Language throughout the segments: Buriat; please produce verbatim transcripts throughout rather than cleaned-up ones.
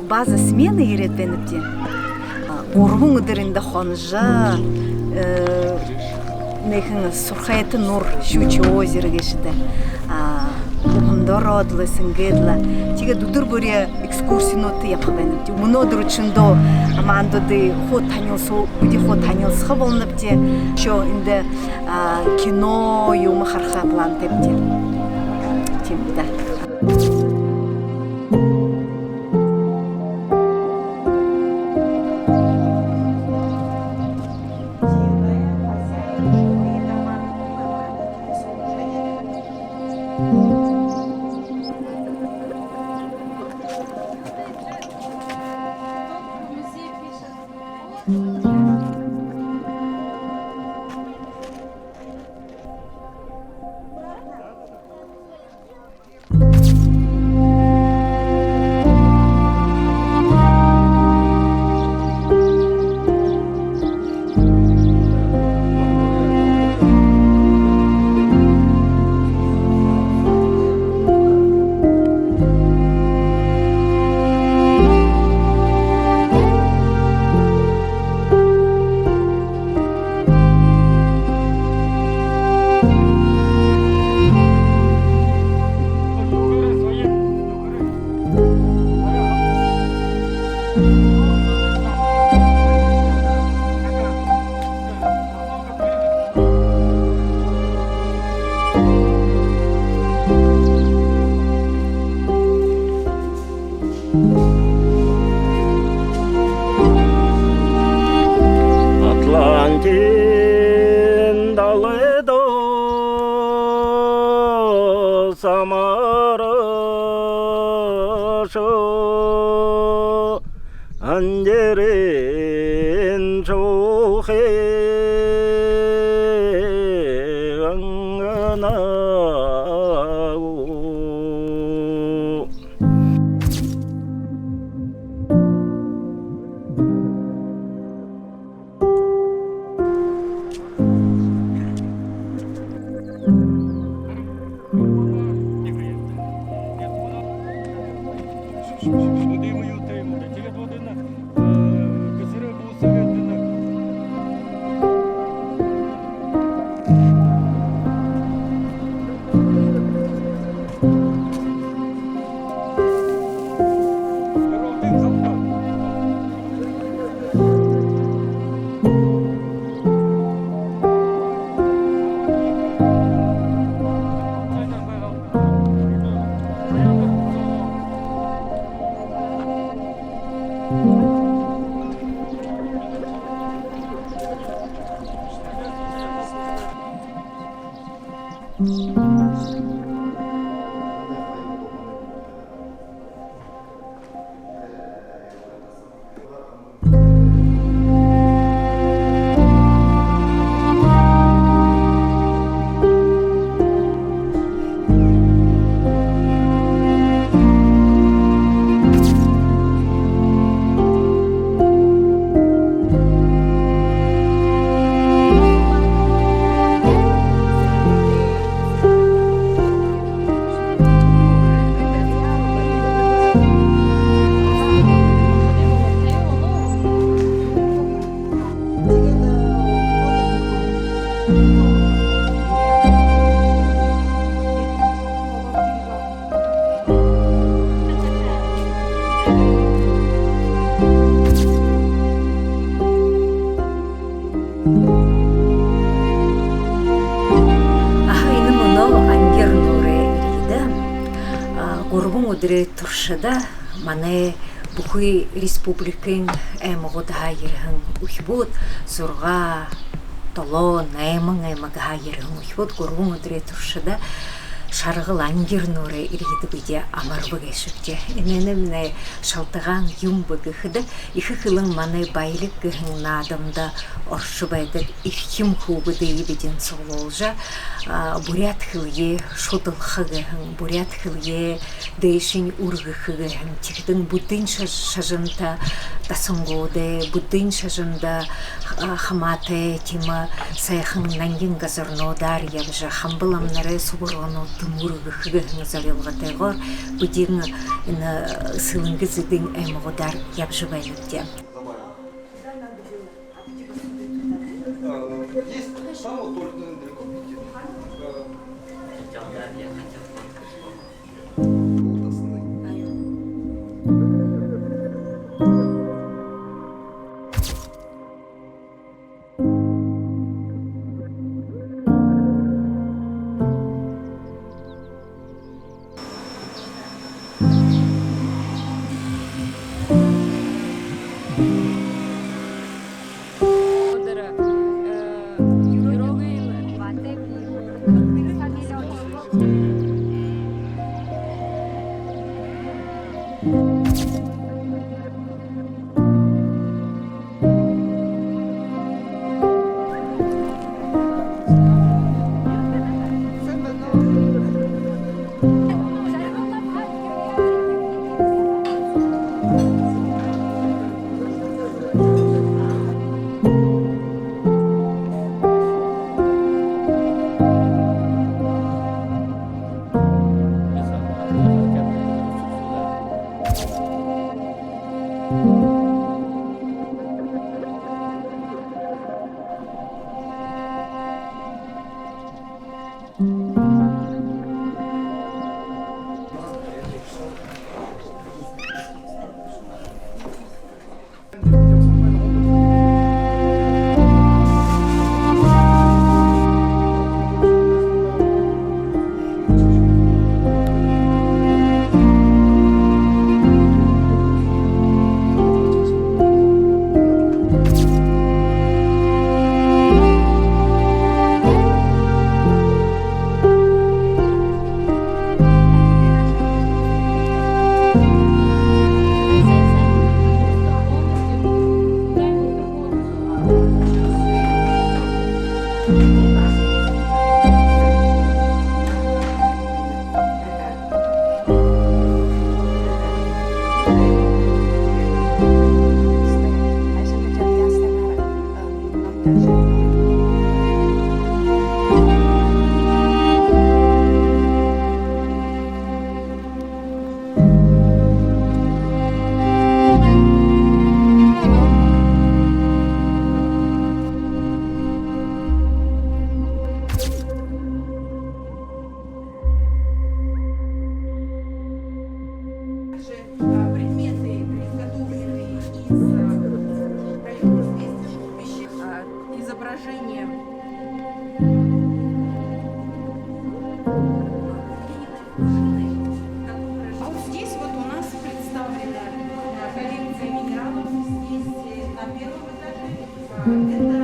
База смена ерээд байнабди. А, гурбан үдэр эндэ хонжо, э, нэгэн Сурхайта нуур, Щучье озеро гээшэ даа. А, уһанда ороод лэ, сэнгээд лэ. Тиигээд үдэр бүри экскурсинуудта ябаха байнабди. Мүнөөдэр үдшэндөө маанадые хуу танилсуу-, бидэ хуу танилсаха болонобди. Ещё эндэ, а, кино юумэ хараха плантайбди. Тиимэ даа. Атлантын далайда самаршо андэрын шуухай ганганаа гү. Аха, энэ мүнөө Ангир нуурай иргэдэ, а, гурбан үдэрэй туршада манай бүхы республикын аймагуудһаа ерэһэн үхибүүд, зургаа, долоо, найман аймагһаа ерэһэн үхибүүд гурбан үдэрэй туршада Шаргал Ангир нуурай иргэдэ бидэ амарба гээшэбди. Энэнэймнай шалтагаан юум бэ гэхэдэ, Эхэ хэлэн манай баялиг гэһэн наадамда орожо байдаг эрхим хүүгэдые бидэ суглуулжа, а, буряад хэлэеэ шудалха гэһэн, буряад хэлэеэ дээшэнь үргэхэ гэһэн, тиихэдэнь буддын шаж-, шажанта дасангуудай, буддын шажанда, а, хамаатай, тиимэ һайхан нангин газарнуудаар ябажа, Хамба ламанарай субарганууд Түмэр үгэхэ гэһэн зорилготойгоор бидэ энэ Сэлэнгэ, Зэдын аймагуудаар ябажа байнабди. Также, а, предметы, изготовленные из, а, проёмов вместе с пищей, а, изображение. А вот здесь вот у нас представлена, а, коллекция минералов. Здесь, э, на первом этаже, а, это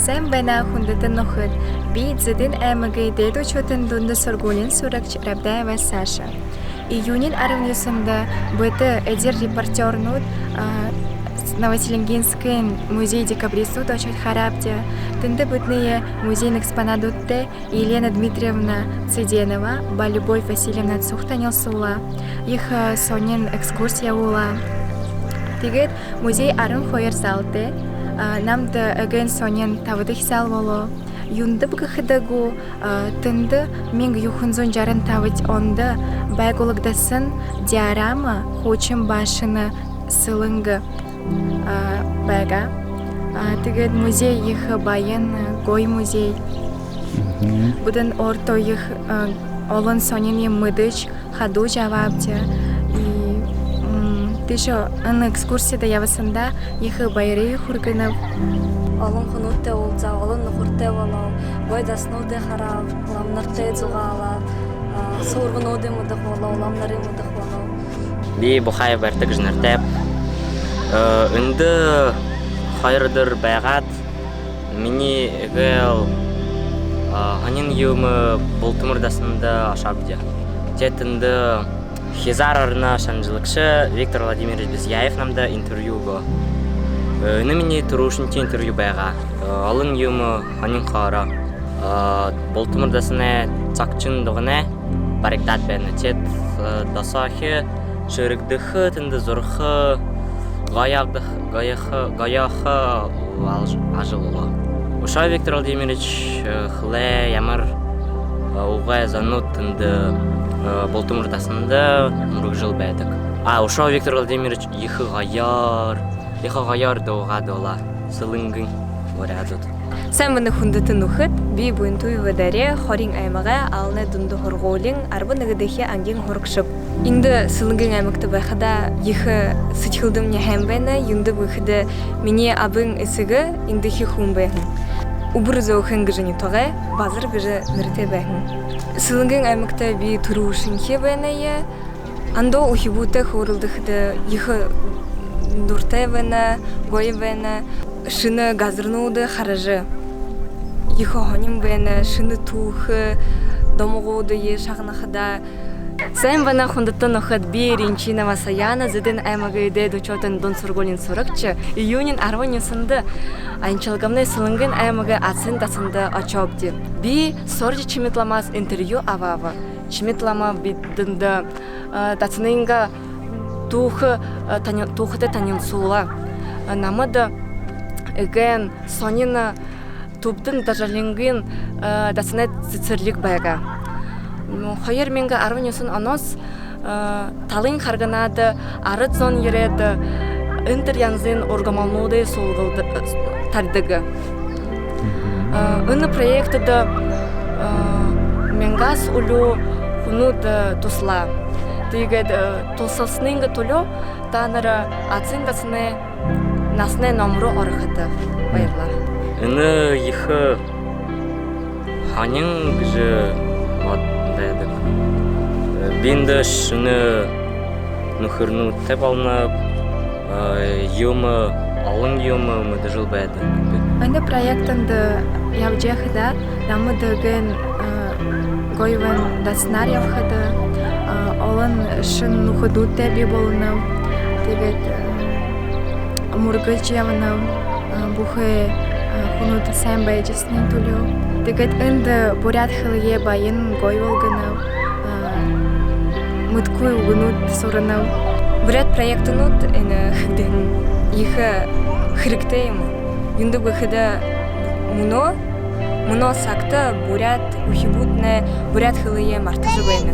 Сайн байна, хүндэтэ нүхэд! Би Зэдын аймагай дээдэ үхибүүдэй дунда һургуулиин һурагша Рабдаева Саша. Июниин арбан юһэндэ бидэ эдир репортёрнууд, а, Новоселенгинскын музей декабристнууд ошоод хараабди. Тэндэ бидэнэй музейн экспонадуудтай Елена Дмитриевна Цыденова ба Любовь Васильевна Цух танилсуулаа. Ехэ, э, һонин экскурси ябуулаа. Тиигээд музей арбан хоёр залтай, а, намда эгээн һонин табадахи зал болоо. Юундэб гэхэдэ гү, а, тэндэ мянга юһэн зуун жаран табадахи ондо байгуулагдаһан диорама, хуушан баашанай сэлэнгэ, а, байгаа. А, тиигээд музей ехэ баян, гоё музей. Мгм. Бидэн өөртөө ехэ, а, олон һонин юумэ мэдэжэ, хадуужа абаабди. И, м, тиишээ энэ экскурсидэ ябаһандаа ехэ баярые хүргэнэб. Олон хүнүүдтэй уулзаа, олон нүхэртэй болоо, гоё дасануудые харааб, ламанартай зугаалаа, а, һургуулинуудые мэдэхэ болоо, ламанарые мэдэхэ болоо. Би Бухаев Барта гэжэ нэрэтэйб. Э, эндэ хоёр үдэр байгаад, минии эгээл, а, һонин юумэ Бултамар дасанда ошообди. Тиигээд тэндэ хизаар ороной шанажалагша Виктор Владимирович Безьяев намда интервью үгөө. Э, энэ минии түрүүшынхи интервью байгаа. Э, олон юумэ һонин хоороо. Э, Бултамар дасанай согшон дуганай баригдаад байна. Тиигээд, э, досоохи, шэрэгдэхэ, тэндэ зураха, гоёогдох-, гоёхо-, гоёохо ажал, ажал болоо. Үшөө Виктор Владимирович, э, хэлээ, ямар, э, угай зонууд тэндэ, э, Бултамар дасанда мүргэжэл байдаг. А, үшөө Виктор Владимирович ехэ гоёор, ехэ гоёор дуугаа дуулаа. Сэлэнгын буряадууд. Сайн байна, хүндэтэ нүхэд! Би Буянтуева Дарья, Хориин аймагай Аланай дунда һургуулиин арбан нэгэдэхи ангиин һурагшаб. Эндэ Сэлэнгын аймагта байхадаа ехэ сэдьхэлдэмни һайн байна. Юундэб гэхэдэ, минии абын эсэгэ эндэхи хүн байһан. Үбэр Зөөхөн гэжэ нютагай, Базар гэжэ нэрэтэй байһан. Сэлэнгын аймагта би түрүүшынхиеэ байнаб. Ондоо үхибүүдтэй хөөрэлдэхэдэ ехэ дуратай байна, гоё байна. Шэнэ газарнуудые хаража, ехэ һонин байна. Шэнэ түүхэ, домогуудые шагнахадаа, Сайн байна, хүндэтэ нүхэд! Би Ринчинова Саяна, Зэдын аймагай дээдэ үшөөтэн дундын һургуулиин һурагша. Июниин арбан юһэндэ Аншалгамнай Сэлэнгын аймагай Ацын дасанда ошообди. Би Соржи Чимит ламаас интервью абааб. Чимит лама бидэндэ, э, дасанайнгаа түүхэ, э, тани-, түүхэтэй танилсуулаа. Э, намда эгээн сонин, э, Түбдэн Дажалингын, э, дасанай сэсэрлиг байгаа. М, хоёр мянга арбан юһэн онһоо, э, талын харганада арад зон ерээд, э, энэ тэрэ янзын ургамалнуудые суулгадаг, э, таридаг. Э, энэ проектдэ, э, мянгаас үлүү хүнүүд, э, туһалаа. Тиигээд, э, туһалһанайнгаа түлөө таанар Ацын дасанай наһанай ном руу орохот. Баярлаа. Энэ ехэ һонин гэжэ бодоод байдаг. Э, би эндэ шэнэ нүхэрнүүдтэй болоноб, э, юумэ, олон юумэ мэдэжэл байдаг. Энэ проектдэ ябажа байхадаа намда эгээн, э, Гойван дасанаар ябахада, э, олон шэнэ нүхэдүүдтэй бии болоноб. Тиигээд, э, мүргэжэ ябанаб, э, бүхы, э, хүнүүд сайн байжа байһанай түлөө. Тиигээд эндэ буряад хэлэеэ баян гоё болгоноб, э, мэдэхэгүй үгэнүүд һуранаб. Буряад проектнүүд энэ хэгдэһэн ехэ хэрэгтэй юм. Юундэб гэхэдэ мүнөө, мүнөө сагта буряад үхибүүднай буряад хэлэеэ мартажа байна.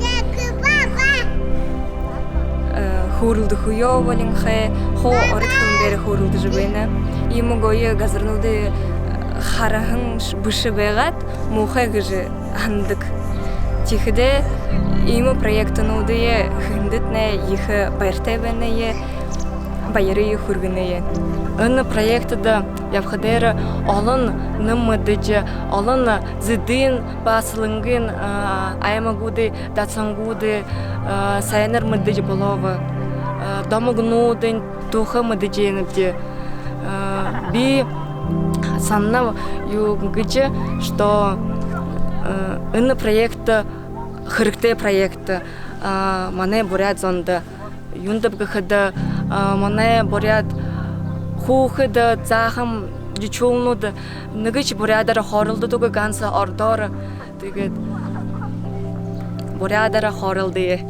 Э, хөөрэлдэхэеэ болинхой, хуу ород хэлэн дээрэ хөөрэлдэжэ байна. Иимэ гоё газарнуудые, э, хараһан ш-, бэшэ байгаад, муухай гэжэ һанадаг. Тиихэдээ иимэ проектнуудые хэһэндэтнай ехэ баяртай байнаб, баярые хүргэнэб. Энэ проектдэ ябахадаа олон нэгэ мэдэжэ, олон Зэдын ба Сэлэнгын, а, аймагуудай дасангуудай, а, сайнаар мэдэжэ болооб. А, домогнуудай тухай мэдэжэ байнабди. А, би һананаб юу гэжэ, что, а, энэ проект хэрэгтэй проект, а, манай буряад зондо. Юундэб гэхэдэ, а, манай буряад хүүгэд, заахан жэшүүлнүүд нэгэшье буряадаар хөөрэлдэнэгүй, ганса ородоор. Тиигээд буряадаар хөөрэлдэе.